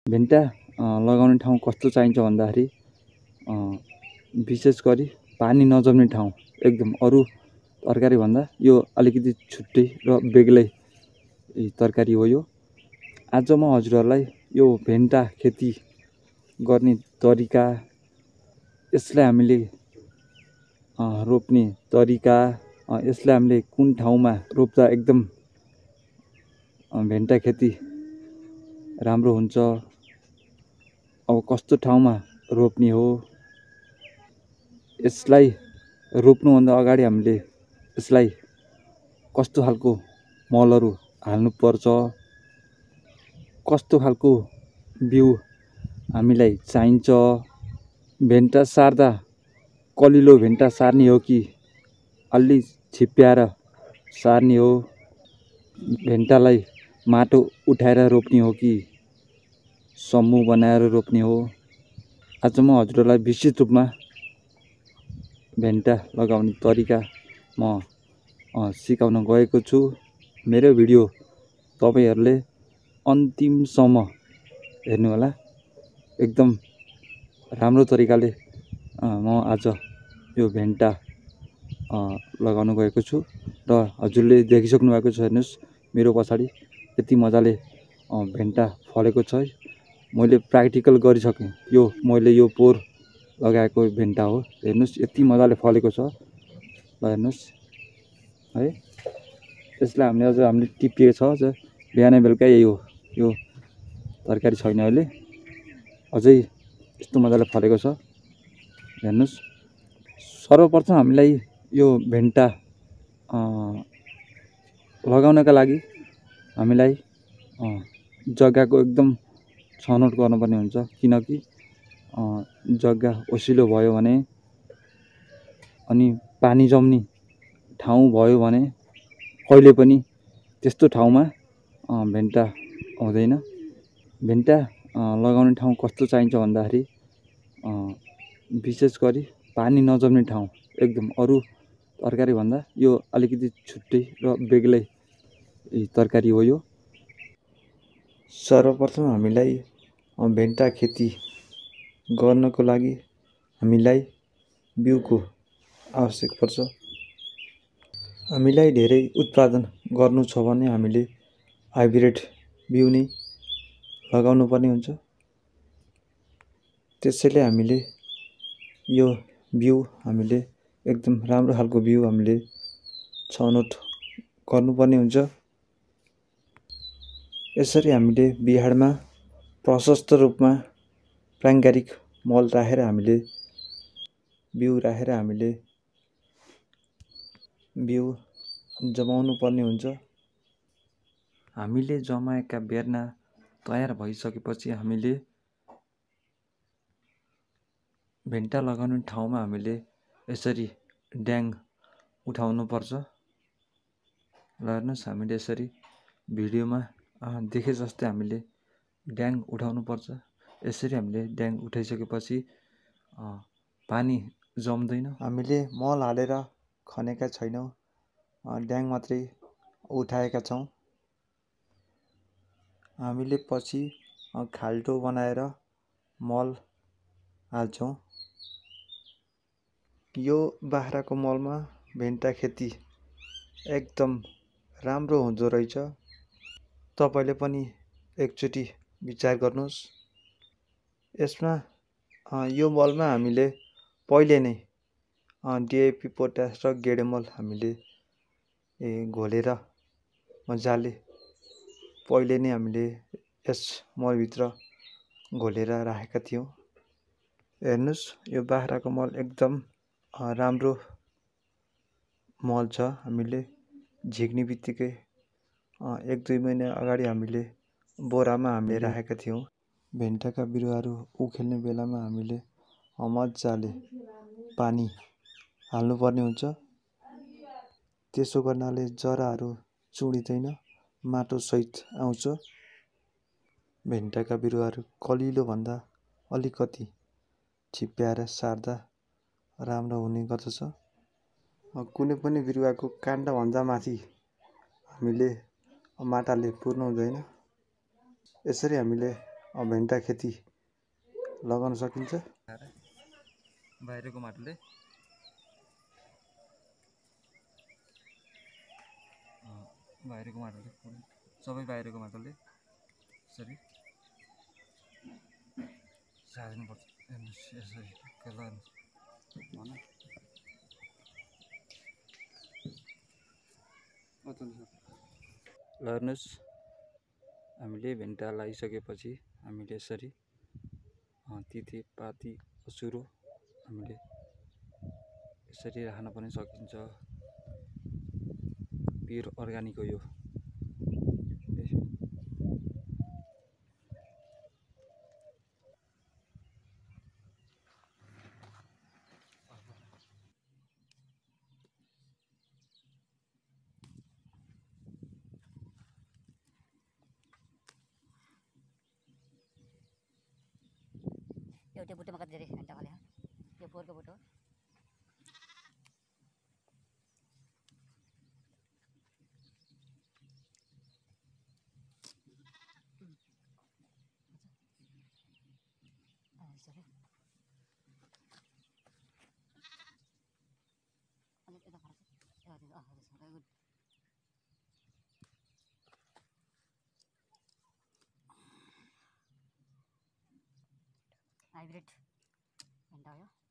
भेन्टा लगाउने ठाउँ कस्तो चाहिन्छ भन्दाखेरि विशेष गरी पानी नजम्ने ठाउँ एकदम अरू तरकारी भन्दा यो अलिकति छुट्टै र बेग्लै तरकारी हो यो। आज म हजुरहरूलाई यो भेन्टा खेती गर्ने तरिका, यसलाई हामीले रोप्ने तरिका, यसलाई हामीले कुन ठाउँमा रोप्दा एकदम भेन्टा खेती राम्रो हुन्छ, अब कस्तो ठाउँमा रोप्ने हो, यसलाई रोप्नुभन्दा अगाडि हामीले यसलाई कस्तो खालको मलहरू हाल्नुपर्छ, कस्तो खालको बिउ हामीलाई चाहिन्छ, भेन्टा सार्दा कलिलो भेन्टा सार्ने हो कि अलि छिप्प्याएर सार्ने हो, भेन्टालाई माटो उठाएर रोप्ने हो कि समूह बनाएर रोप्ने हो। आज म हजुरहरूलाई विशेष रूपमा भेन्टा लगाउने तरिका म सिकाउन गएको छु। मेरो भिडियो तपाईहरूले अन्तिमसम्म हेर्नु होला। एकदम राम्रो तरिकाले म आज यो भेन्टा लगाउन गएको छु र हजुरले देखिसक्नु भएको छ। हेर्नुहोस् मेरो पछाडि यति मजाले भेन्टा फलेको छ। मैले प्र्याक्टिकल गरिसकेँ। मैले यो पोहोर लगाएको भेन्टा हो। हेर्नुहोस् यति मजाले फलेको छ। ल हेर्नुहोस् है, यसलाई हामीले टिपिएको छ। अझ बिहान बेलुका यही हो, यो तरकारी छैन अहिले, अझै यस्तो मजाले फलेको छ। हेर्नुहोस्, सर्वप्रथम हामीलाई यो भेन्टा लगाउनका लागि हामीलाई जग्गाको एकदम छनौट गर्नुपर्ने हुन्छ। किनकि जग्गा ओसिलो भयो भने अनि पानी जम्ने ठाउँ भयो भने कहिले पनि त्यस्तो ठाउँमा भेन्टा हुँदैन। भेन्टा लगाउने ठाउँ कस्तो चाहिन्छ भन्दाखेरि विशेष गरी पानी नजम्ने ठाउँ एकदम अरू तरकारी भन्दा यो अलिकति छुट्टै र बेग्लै तरकारी हो यो। सर्वप्रथम हामीलाई भेन्टा खेती गर्नको लागि हामीलाई बिउको आवश्यक पर्छ। हामीलाई धेरै उत्पादन गर्नु छ भने हामीले हाइब्रिड बिउ नै लगाउनु पर्ने हुन्छ। त्यसैले हामीले यो बिउ हामीले एकदम राम्रो खालको बिउ हामीले छनौट गर्नुपर्ने हुन्छ। यसरी हामीले बिहारमा प्रशस्त रूपमा प्राङ्गारिक मल राखेर हामीले बिउ जमाउनु पर्ने हुन्छ। हामीले जमाएका बेर्ना तयार भइसकेपछि हामीले भेन्टा लगाउने ठाउँमा हामीले यसरी ड्याङ उठाउनु पर्छ। ल हेर्नुहोस्, हामीले यसरी भिडियोमा देखे जस्तै हामीले ड्याङ उठाउनु पर्छ। यसरी हामीले ड्याङ उठाइसकेपछि पानी जम्दैन। हामीले मल हालेर खनेका छैनौँ, ड्याङ मात्रै उठाएका छौँ। हामीले पछि खाल्टो बनाएर मल हाल्छौँ। यो बाख्राको मलमा भेन्टा खेती एकदम राम्रो हुँदो रहेछ। तपाईँले पनि एकचोटि विचार गर्नुहोस्। यसमा यो मलमा हामीले पहिले नै डिएपी, पोट्यास र गेडे मल हामीले घोलेर मजाले पहिले नै हामीले यस मलभित्र घोलेर राखेका थियौँ। हेर्नुहोस्, यो बाख्राको मल एकदम राम्रो मल छ। हामीले झिक्ने बित्तिकै 1-2 महिना अगाडि हामीले बोरामा हामीले राखेका थियौँ। भेन्टाका बिरुवाहरू उखेल्ने बेलामा हामीले मजाले पानी हाल्नुपर्ने हुन्छ। त्यसो गर्नाले जराहरू चुँडिँदैन, माटोसहित आउँछ। भेन्टाका बिरुवाहरू कलिलो भन्दा अलिकति छिप्प्याएर सार्दा राम्रो हुने गर्दछ। कुनै पनि बिरुवाको काण्डभन्दा माथि हामीले माटाले पुर्नु हुँदैन। यसरी हामीले भेन्टा खेती लगाउन सकिन्छ। बाहिरको माटोले सबै बाहिरको माटोले यसरी सार्नुपर्छ। यसरी ल हेर्नुहोस्, हामीले भेन्टा लगाइसकेपछि हामीले यसरी तितेपाती असुरो हामीले यसरी राख्न पनि सकिन्छ। प्योर अर्ग्यानिक हो यो। एउटै बुट्टोमा कति धेरै भेन्टा फल्यो। यो पोहोरको बुट्टो हो। हाइब्रिड भेन्टा हो यो।